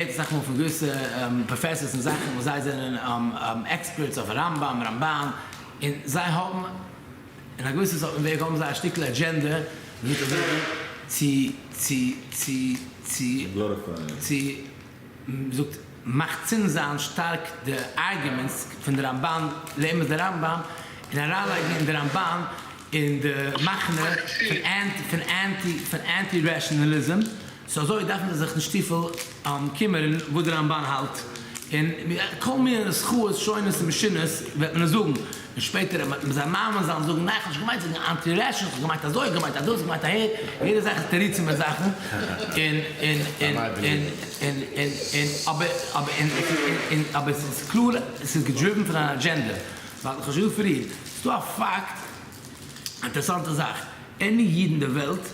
הערט אסאך מאל פון געוויסע פראפעסארס און זאכן וואס זיי זענען experts אויף רמב ם רמבן, און זיי האבן אין א געוויסע סארט וועג האבן זיי א שטיקל אג'ענדע, מ'זאגט אזוי צו צו צו צו צו מ'זאגט מחצין זיין שטארק די arguments פון די רמבן לעומת די רמב ם, און אריינלייגן אין די רמבן אין די מחנה פון אנטי פון anti rationalism. so אזוי דארף מען זיך נישט צופיל קימערן וואס די רמבן האלט, און כל מיני נוסחאות שונות ומשונות וועט מען עס זאגן, און שפעטער וועט מען זיי מאמין זיין זאגן ניין איך האב נישט געמיינט צו זאגן anti rational איך האב געמיינט אזוי איך האב געמיינט אדאס געמיינט אהער, יעדע זאך איז תירוצים מיט זאכן, און און און און און און און אבער אבער און און אבער עס איז קלאר עס איז געדריוון פון אן אדזשענדע, ווייל איך האב שוין געזאגט פריער, ס'איז דא א פאקט, אינטערעסאנטע זאך, any איד אין די וועלט,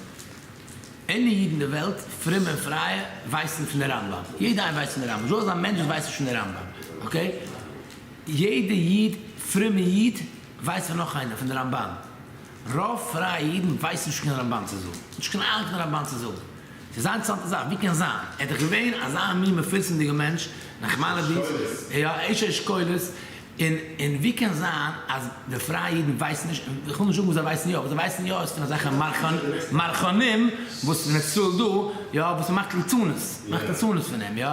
any איד אין די וועלט, פרומע און פרייע, ווייסן פון די רמב ם. יעדע איינער ווייסט פון די רמב ם. נישטא אזא מענטש וואס ווייסט נישט פון די רמב ם. okay? יעדע איד, פרומע איד, ווייסט פון נאך איינער, פון די רמבן. רוב פרייע אידן ווייסן נישט קיין רמבן צו זאגן. נישט קיין אהנונג פון רמבן צו זאגן. ס'איז זייער אינטערעסאנטע זאך. ווי קען זיין? ער איז דאך געווען אזא מין מפורסמ'דיגע מענטש, נחמנידיס, יא, איש אשכולות, און און ווי קען זיין אז די פרייע אידן ווייסן נישט, און איך וויל נישט זאגן וואס זיי ווייסן יא, וואס זיי ווייסן יא איז פון אזעלכע מרחנים וואס אין ארץ ישראל דא, יא, וואס מ'מאכט ליצנות, מ'מאכט ליצנות פון אים, יא,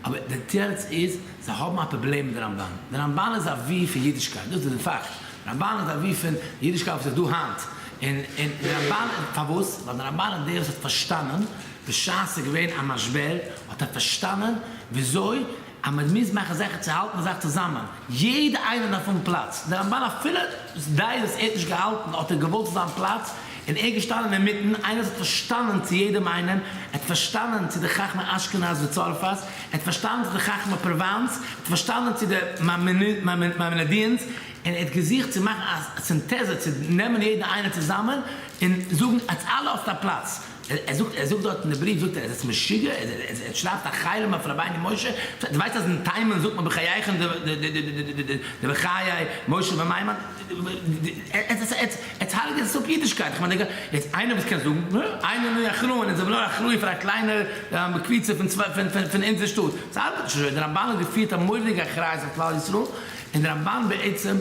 אבער די תירוץ איז, זיי האבן א פראבלעם מיט די רמבן, די רמבן איז אבי פון אידישקייט, דאס איז די פאקט, רמבן איז אבי פון אידישקייט וואס איז דא היינט, און און די רמבן, פארוואס? ווייל די רמבן איז דער וואס האט פארשטאנען, בשעת ס'איז געווען א משבר, האט ער פארשטאנען וויאזוי אז מען מוז מאכן זיכער צו האלטן די זאך צוזאמען, יעדע איינער דארף האבן פלאץ, דער רמבן אפילו דעות וואס ער האט נישט געהאלטן האט ער געוואלט צו זיין פלאץ, און ער איז געשטאנען אינמיטן, איינער וואס האט פארשטאנען צו יעדעם איינעם, ער האט פארשטאנען צו די חכמי אשכנז וצרפת, ער האט פארשטאנען צו די חכמי פראוואנס, ער האט פארשטאנען צו די Maimonideans, און ער האט געזוכט צו מאכן א סינטעזע צו נעמען יעדן איינער צוזאמען און זאגן עטס אלע האסט א פלאץ. ער זאגט ער זאגט דארט אין די בריוו זאגט ער ער איז משוגע ער שרייבט א חרם אויף רבינו משה דו ווייסט אז אין תימן זאגט מען בחייכם די בחיי משה בן מימון עטס הרג'עטס עס אפ אידישקייט איך מיין יעצט איינער וואס קען זאגן איינער נאר אחראי אונז זעמיר נאר אחראי פאר א קליינע קבוצה פון פון אונזער שטאט ס'ארבעט נישט אזוי די רמבן האט געפירט א מורא'דיגע אחריות אויף כלל ישראל און די רמבן בעצם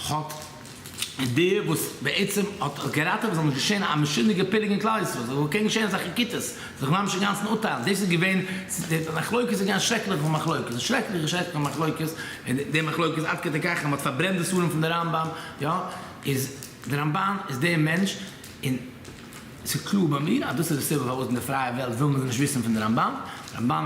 האט דער וואס בעצם האט געראטעוועט זאל נישט געשען א משונה'דיגע פילוג אין כלל ישראל, זאל קען געשען אזעלכע כיתות, זיך ממש אינגאנצן אפטיילן, דאס איז געווען די מחלוקת איז געווען א שרעקליכע מחלוקת, א שרעקליכע שרעקליכע מחלוקת, און די מחלוקת עד כדי כך אז מען האט פארברענט די ספרים פון די רמב ם, יא, איז די רמבן איז דער מענטש, און ס'איז קלאר ביי מיר אז דאס איז די סיבה פארוואס אין די פרייע וועלט וויל מען נישט וויסן פון די רמבן, רמבן.